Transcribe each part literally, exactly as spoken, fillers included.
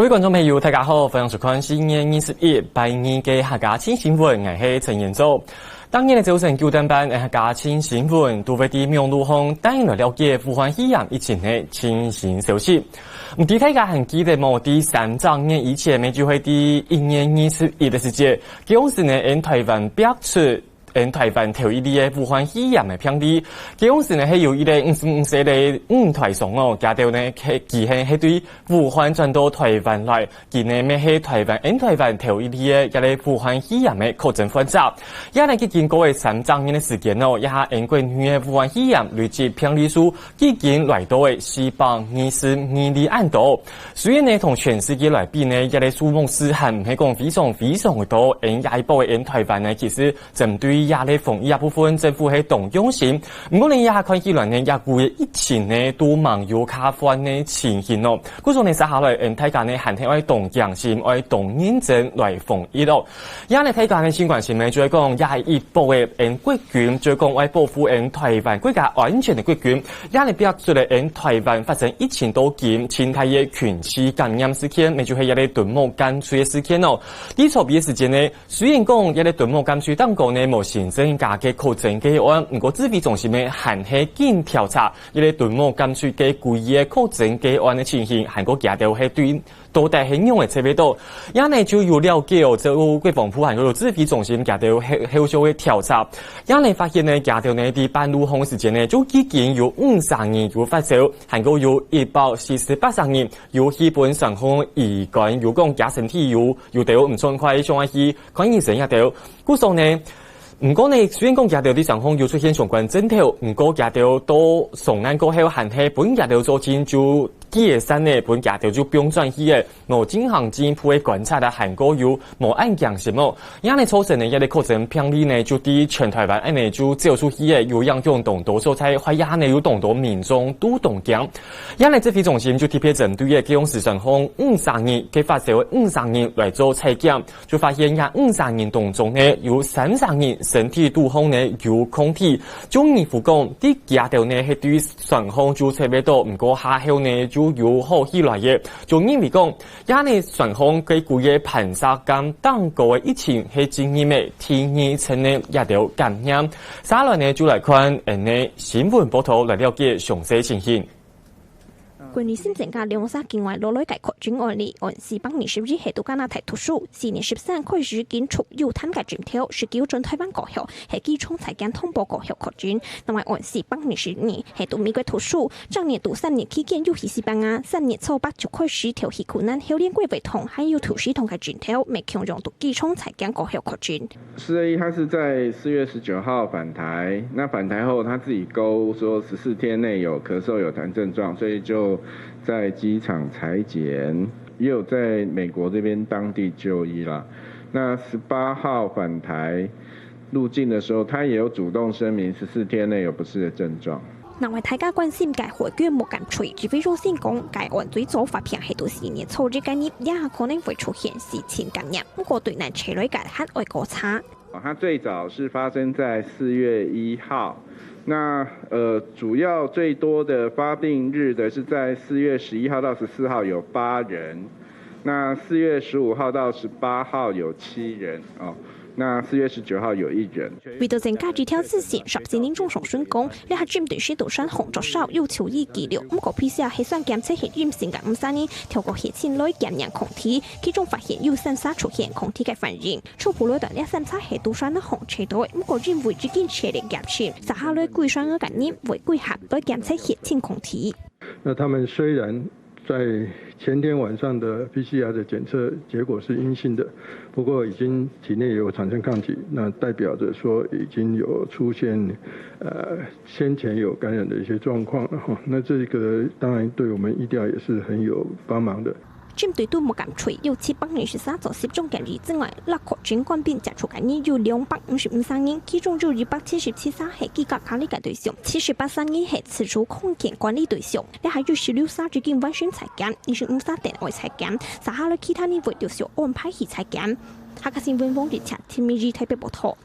各位觀眾朋友，大家好，歡迎收看四月二十一拜二个客家新新聞，𠊎係陳彥祖。當日个朝晨九點半，客家新新聞都會在網路項帶來了解武漢肺炎疫情个最新消息。毋知大家還記得無？在三隻月以前，也就係在一月二十一个時節，該時呢，𫣆台灣爆出 𫣆台灣頭一例个武漢肺炎个病例。該時呢，係有一个五十五歲个女台商哦，佢兜呢，佢，佢係，係對武漢轉到台灣來，佢呢乜係台灣，𫣆台灣頭一例个這个武漢肺炎个確診患者。這呢，經過个三隻月个時間哦，這下𫣆國內个武漢肺炎累積病例數已經來到个四百二十二例恁多。雖然呢，同全世界來比呢，這个數目係還毋係講非常非常个多，𫣆這一波个𫣆台灣呢，其實 針對這个防疫个部分，政府係當用心。毋過呢，這下看起來呢，這股个疫情呢，都還有較緩个情形哦。故所呢，接下來，嗯，大家呢，還係愛當當心，愛當認真來防疫哦。這下呢，大家呢，新關心呢，就係講，這一波个，嗯，國軍，就係講愛保護，嗯，台灣國家安全个國軍，這下呢，爆出來，嗯，台灣發生疫情到今，最大个群聚感染事件，也就係這个敦睦艦隊个事件哦。在昨晡个時間呢， 雖然講這个敦睦艦隊當中呢，無新增加个確診個案，毋過指揮中心呢，還係緊調查這个敦睦艦隊个歸個確診個案个情形，還過佢兜係對，到底係仰仔接觸到。這呢就有了解哦，這个國防部還過有指揮中心佢兜後，後續个調查。這呢發現呢，佢兜呢，在半路項个時間呢，就已經有五十人有發燒，還過有一百四十八人有去分雙方醫館，有講佢身體有，有兜毋暢快，想愛去 看醫生這兜。故所呢，毋過呢，雖然講佢兜在雙方有出現相關症頭，毋過佢兜到上岸過後，還係分佢兜做陣就解散呢，分佢兜就放轉去个，無進行進一步个觀察啊，還過有無恁驚心哦。這呢造成呢，這个確診病例呢，就在全台灣恁呢就走出去个，有影響當多所在，還有呢有當多民眾都當驚。這呢指揮中心就特別針對个，佢用四川方五十人，佢發燒个五十人來做採檢。 就發現這五十人當中呢，有三十人身體肚項呢有抗體。就認為講，在佢兜呢係對雙方就接觸到，毋過下後呢就有好起來个。就認為講，這呢雙方个歸個盤石感當高个疫情係進入个第二層呢這兜感染。接下來呢就來看𫣆个新聞報導來了解詳細情形。 國內新增加兩儕境外落來个確診案例，案四百二十一係在加拿大讀書，四月十三開始緊出院探个症頭，十九轉台灣過後，係機場採檢通報過後確診。另外案四百二十二係在美國讀書，正月到三月期間有去西班牙，三月初八就開始頭去困難，喉嗹怪會痛，還有肚屎痛个症頭，乜共樣在機場採檢過後確診。 四二一他是在四月十九號返台，那返台後他自己勾說十四天內有咳嗽、有痰症狀，所以就在機場採檢，也有在美國這邊當地就醫啦。那十八號返台入境的時候，他也有主動聲明十四天內有不適的症狀。 另外大家關心个海關無敢吹，指揮中心講，該案最早發病係在四月初一該日，這下可能會出現四層感染，毋過對哪找來个還愛觀察。哦，它最早是發生在四月一號，那，呃，主要最多的發病日的是在四月十一號到十四號有八人，那四月十五號到十八號有七人，哦，那四月十九號有一人。為著增加這條資訊，十四人總上巡講，這下針對使到雙方作業有就醫記錄，毋過PCR核酸檢測係陰性个五十人，透過核酸來檢驗抗體，其中發現有三儕出現抗體个反應。初步來斷，這三儕係在雙方揣到个，毋過因為已經設立檢測，接下來歸雙方个人會歸合來檢測核酸抗體。那他們雖然在前天晚上的PCR的檢測結果是陰性的，不過已經體內有產生抗體，那代表著說已經有出現，呃，先前有感染的一些狀況了哈。那這個當然對我們疫調也是很有幫忙的。 針對對無敢吹，有七百二十三座集中檢疫之外，六確診官兵接觸个人有兩百五十五儕人，其中有一百七十七儕係居家隔離个對象，七十八儕人係自主空間管理對象。 這下有十六儕已經完成採檢，二十五儕等愛採檢，接下來其他人會陸續安排去採檢。客家新聞王立強、陳明儀台北報導。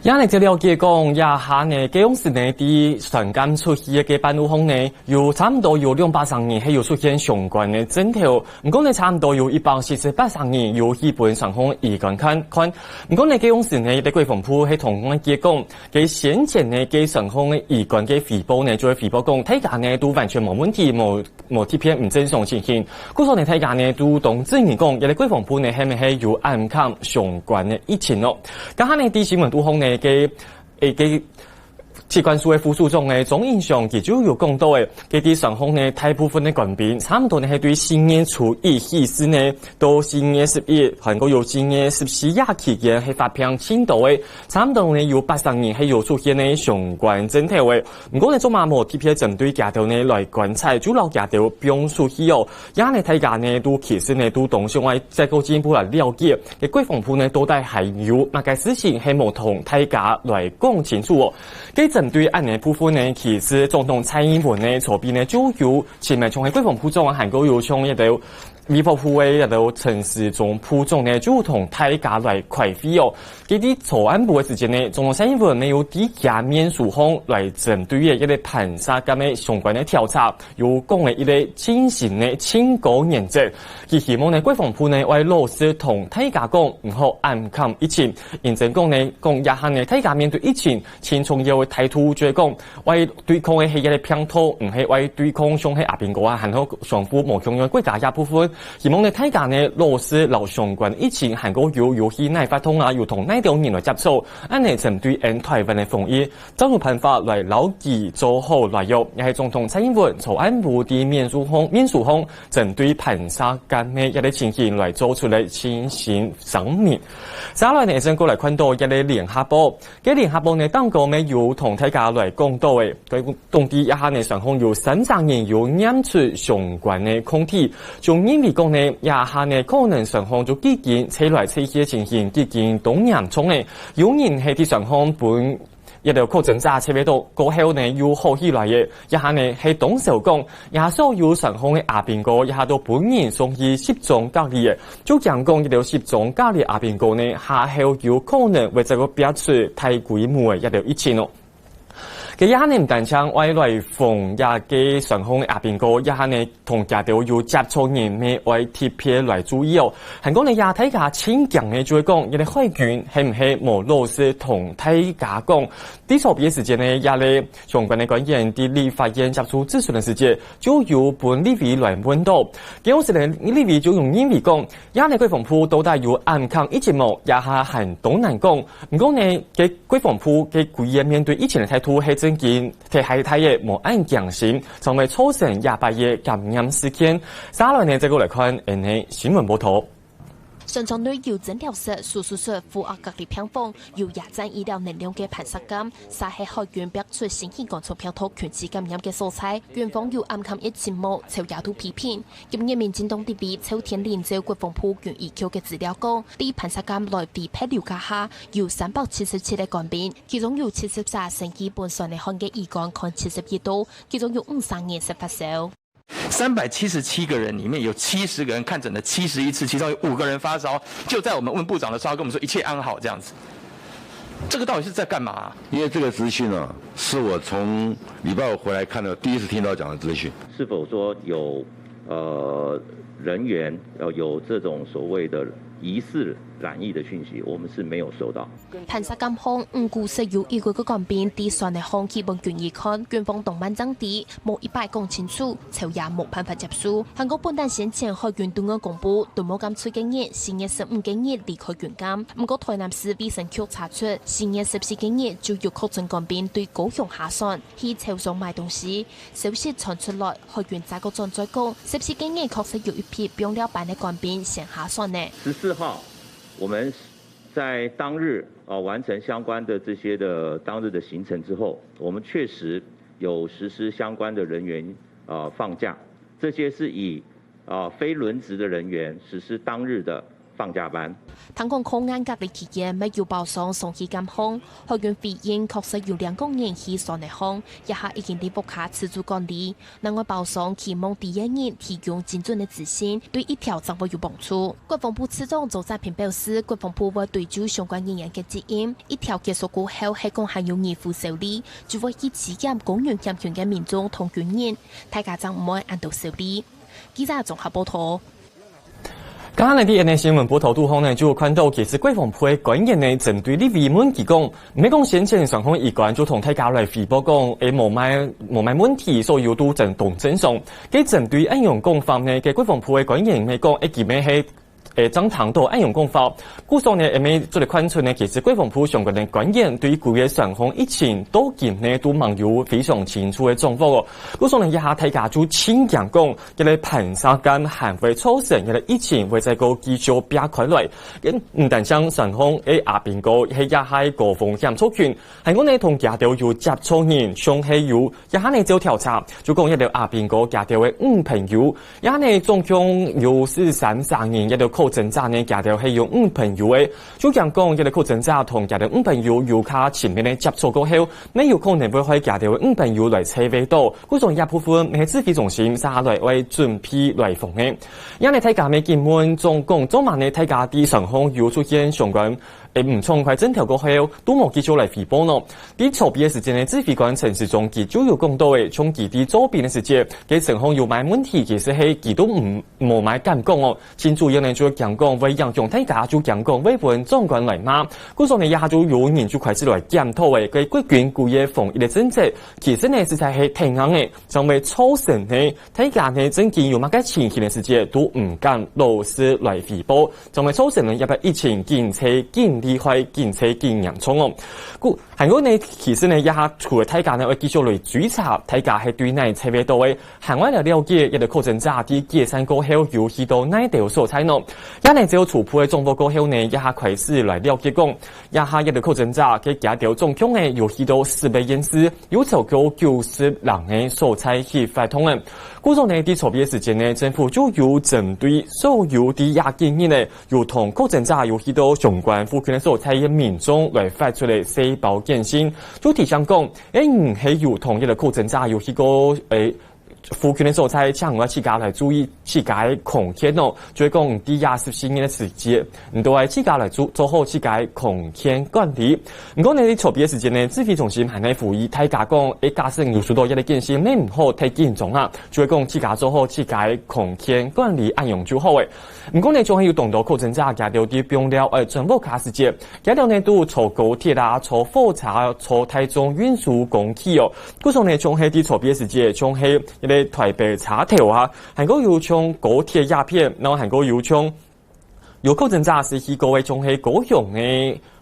也呢，就了解講，這下呢，該央時呢，在船艦出去个半路項呢，有差毋多有兩百儕人係有出現相關个症頭。毋過呢，差毋多有一百四十八儕人有去分船方醫官看看。毋過呢，該央時呢，該國防部係同𠊎講，該先前呢，該船方个醫官个回報呢，就會回報講，大家呢都完全無問題，無無特別毋正常情形。故所呢，大家呢都當質疑講，這个國防部呢，係毋係有暗崁相關个疫情哦？這下呢，在新聞肚項呢，該誒該機關署个副署長呢，鍾英祥佢就有講到誒，該在船項呢，大部分个官兵，差毋多呢係對四月初一起始呢，到四月十一，還過有四月十四夜期間係發病盡多誒，差毋多呢有八十人係有出現呢相關症頭誒。毋過呢，做麼無特別針對佢兜呢來觀察，就摎佢兜放出去哦。也呢，大家呢都其實呢都當想愛再過進一步來了解，該國防部呢到底還有麼个事情係無同大家來講清楚哦。該針對恁呢部分呢，其實總統蔡英文呢，昨晡呢就有尋來像係國防部長啊，還過有像一兜衛福部个一兜陳時中部長呢，就同大家來開會哦。 佢在昨暗晡个時間呢，總統蔡英文呢有在厥面書項來針對个一个盤沙監个相關个調查，有講个一个進行呢清高原則。佢希望呢國防部呢愛老實同大家講，毋好暗崁疫情。認真講呢，講這下呢大家面對疫情，盡重要个態度就係講，愛對抗个係一个病毒，毋係愛對抗像係阿兵哥啊，還有相互無共樣个國家這部分。希望呢大家呢老實摎相關疫情還過有有去哪活動啊，有同哪兜人來接觸， 恁呢針對𠊎台灣个防疫，正有辦法來摎佢做好來用，也係總統蔡英文昨暗晡在面書項面書項針對盤沙監个一个情形來做出來進行聲明。接下來呢，先過來看到一个聯合報，該聯合報呢，當中呢有同大家來講到誒，該講到這下呢，船項有三十人有驗出相關个抗體，就認為講呢，這下呢可能船項就已經吹來吹去个情形已經當嚴重誒。 有人係在船項分一兜確診者接觸到過後呢，又好起來个，這下呢係當愁講，這所有船項个阿兵哥，這下都分人送去集中隔離个，就驚講一兜集中隔離阿兵哥呢，下後有可能會再過爆出大規模个一兜疫情哦。該這下呢毋單淨愛來防這个船項个阿兵哥，這下呢 同佢兜有接觸人乜愛特別來注意哦。還過呢，也大家盡驚个就係講，這个海軍係毋係無老實同大家講？在昨晡个時間呢，這个相關个官員在立法院接受質詢个時間，就有分立委來問到。該央時呢，立委就有認為講，這个國防部到底有暗崁疫情無？這下還當難講。毋過呢，該國防部个官員面對疫情个態度係正經 忒害大个，無恁驚心，成為造成這擺个感染事件。接下來呢，再過來看𠊎个新聞報導。船艙內有診療室、手術室、負壓隔離病房，有野戰醫療能量个盤石監，儕係海軍爆出新型冠狀病毒群聚感染个所在。軍方有暗崁疫情無？朝野都批評。今日民進黨立委趙天麟照國防部軍醫局个資料講，在盤石監來回迫流加下，有三百七十七个官兵， 其中有七十儕身體分船仔項个醫官看七十一度，其中有五儕人係發燒。三百七十七个人里面有七十个人看诊了七十一次，其中有五个人发烧，就在我们问部长的时候，他跟我们说一切安好这样子。这个到底是在干嘛啊？因为这个资讯啊，是我从礼拜五回来看的，第一次听到讲的资讯。是否说有呃人员呃有这种所谓的疑似染疫的讯息？我们是没有收到。盘石監項五股室有一个个官兵在船仔項去分軍醫看，軍方當慢正知，無一擺講清楚，朝野無辦法接受。還過本旦先前海軍對外公布，都無監出个日，四月十五个日離開軍監。毋過台南市衛生局查出，四月十四个日就有確診官兵對高雄下船，去超商買東西。消息傳出來，海軍再過轉載講，十四个日確實有一批放了班个官兵先下船呢。十四号，我们在当日啊完成相关的这些的当日的行程之后，我们确实有实施相关的人员啊放假，这些是以啊非轮值的人员实施当日的上下班。聽講抗疫隔離期間，乜有包商送去監控，海運貨運確實有兩個人去船仔項，這下已經在屋下自主管理。另外，包商期望第一日提供精準个資訊，對一調正會有幫助。國防部次長周澤平表示，國防部會追究相關人員个責任，一調結束過後，係講還有疑慮受理，就會去支援供應欠缺个民眾同軍人，大家正毋會恁多受理。記者綜合報導。 剛剛來的新聞報導肚項呢，就有看到其實國防部个官員呢，針對立委問佢講，毋係講先前上空一關就同大家來回報講，誒，無麼个，無麼个問題，所以都正當正常。該針對恁樣講法呢，該國防部个官員乜講，誒，佢乜係，誒，正聽到恁樣講法。故所呢，誒，乜做得看出呢，其實國防部相關个官員對舊个上空疫情到今呢，都吂有非常清楚个狀況哦。故所呢，這下大家就盡驚講， 這個盤沙監還會造成這個疫情會再過繼續爆開來。毋單淨上空个阿兵哥係這下个高風險族群，還有呢同佢兜有接觸人，像係有這下呢照調查，就講這兜阿兵哥佢兜个女朋友，這下呢總共有四十三儕人，這兜確診者呢佢兜係有女朋友个，就講講這兜確診者同佢兜女朋友有較親密个接觸過後，乜有可能會害佢兜个女朋友來察覺到。 故所這部分乜係指揮中心接下來會準備來防个。這呢大家乜緊問，總講做麼呢大家在上空有出現相關，誒，毋暢快症頭過後，都無繼續來回報呢？在昨晡个時間呢，指揮官陳時中佢就有講到，誒，像佢在昨晡个時間，該上空有麼个問題，其實係佢都毋，無麼个敢講哦。 真主要呢就驚講會影響大家，就驚講會分長官來罵。故所呢，這下就有人就開始來檢討誒，該國軍舊个防疫个政策，其實呢實在係忒硬誒，正會造成呢，大家呢真經有麼个情形个時節，都毋敢老實來回報，正會造成呢，這擺疫情緊在緊厲害，緊在緊嚴重哦。故 還過呢，其實呢，這下除了大家呢愛繼續來追查，大家係對哪察覺到个，還愛來了解這兜確診者在解散過後有去到哪兜所在呢？這呢，照初步个狀況過後呢，這下開始來了解講，這下這兜確診者个佢兜總共呢有去到十個縣市，有超過九十人个所在去活動个。故所呢，在昨晡个時間呢，政府就有針對所有在這幾日呢， 有同確診者有去到相關附近个所在个民眾來發出个細胞簡訊，就提醒講，誒，你係有同這兜確診者有去過，誒，附近个所在，請你愛自家來注意自家个康健哦。就係講，你在這十四日个時節，你都愛自家來做，做好自家个康健管理。毋過呢，在昨晡个時間呢，指揮中心還係呼籲大家講，誒，假使你有收到這個簡訊，你毋好忒緊張啊，就係講自家做好自家个康健管理，恁樣就好誒。 毋過呢，總係有當多確診者佢兜在放尞愛轉屋下時節，佢兜呢都坐高鐵啊、坐火車、坐大眾運輸工具哦。故所呢，總係在昨晡个時節，總係一個台北車頭啊，還過有像高鐵這片，然後還過有像有確診者係去過个，總係高雄个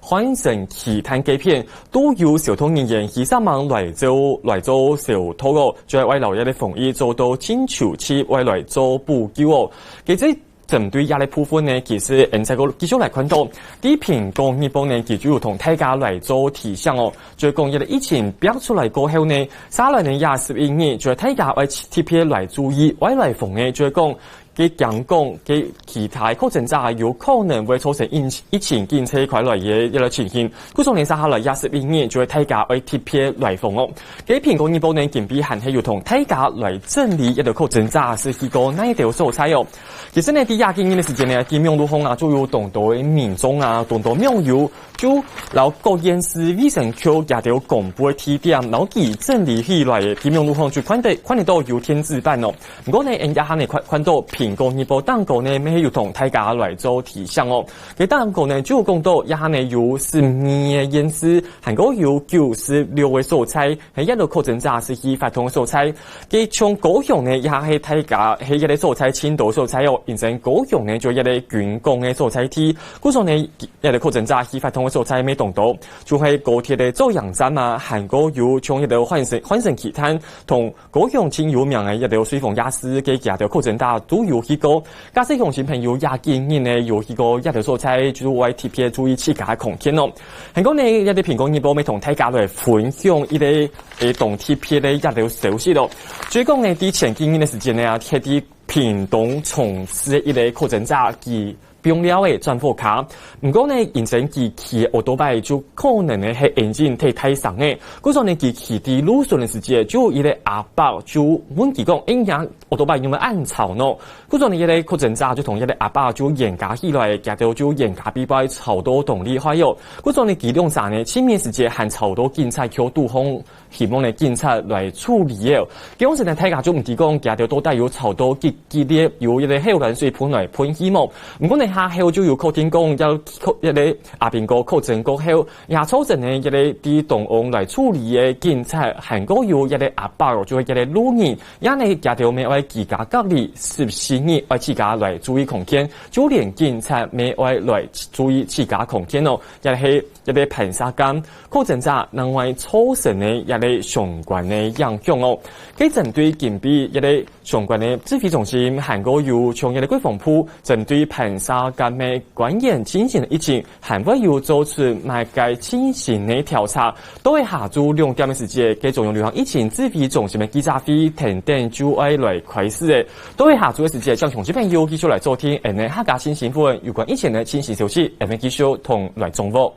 漢神奇探該片，都有消毒人員去煞猛來做，來做消毒哦，就係愛摎這個防疫做到盡周全，愛來做補救哦。其實 針對這個部分呢，其實𠊎等再過繼續來看到，在蘋果日報呢，佢就有同大家來做提醒哦。就係講這個疫情爆出來過後呢，接下來呢，這十一日，就係大家愛特別來注意，愛來防个，就係講，佢講講，佢其他確診者有可能會造成疫，疫情經濟快來个一個情形。故所呢，接下來這十一日，就係大家愛特別來防哦。 該蘋果日報呢，今晡還係有同大家來整理一個確診者係去到哪兜所在哦。其實呢，在這幾日个時間呢，在網路項啊，就有當多个民眾啊，當多網友，就摎各縣市衛生局佢兜公布个地點，摎佢整理起來个，在網路項就看得，看得到有電子版哦。毋過呢，𠊎等這下呢，看，看到蘋果日報頂高呢，乜係有同大家來做提醒哦。該頂高呢，就有講到，這下呢，有十二個縣市，還過有九十六個所在， 係一個確診者係去活動个所在。該像高雄呢，也係大家係一個所在，盡多所在哦。因為高雄呢，就一個軍港个所在地，故所呢，一個確診者去活動个所在乜當多，就係高鐵个左營站啊，還過有像一個漢神，漢神奇探，同高雄盡有名个一個瑞豐夜市，該幾個確診者都有去過。假使鄉親朋友這幾日呢，有去過這個所在，就愛特別注意自家个康健哦。還過呢，這個蘋果日報乜同大家來分享一個 會當特別个一條消息咯。就係講呢，在前幾日个時間呢，啊，係在屏東從事个一個確診者，佢放料仔轉火卡。毋過呢，因為佢騎奧多拜就可能呢係引擎忒大聲仔，故所呢佢騎在路脣个時節，就有一個阿伯就問佢講：「哎呀，奧多拜有無恁吵呢？」故所呢，這個確診者就同這個阿伯就冤家起來，佢兜就冤家比賽吵到當厲害哦。故所呢，佢兩儕呢，前面時節還吵到警察局肚項，希望呢警察來處理哦。該當時呢，大家就毋知講佢兜到底有吵到幾激烈，有一個口涎水噴來噴去無。毋過呢，下後就有確定講，要確，這個阿兵哥確診過後，也造成呢，這個在當中來處理个警察，還過有這個阿伯，就係這個路人，也呢佢兜乜愛居家隔離十四日，愛自家來注意康健，就連警察乜愛來注意自家康健哦，也係這個盤沙間確診者另外造成个這個相關个影響哦。該針對今晡這個相關个指揮中心，還過有像這個國防部針對盤沙間个官員進行个疫情，還會有做出麼个進行个調查。到下晝兩點个時節，該中央流行疫情指揮中心个記者會等等就愛來開始个。到下晝个時節，請鄉親朋友繼續來收聽𠊎等客家新新聞，有關疫情个最新消息，𠊎等繼續同來掌握。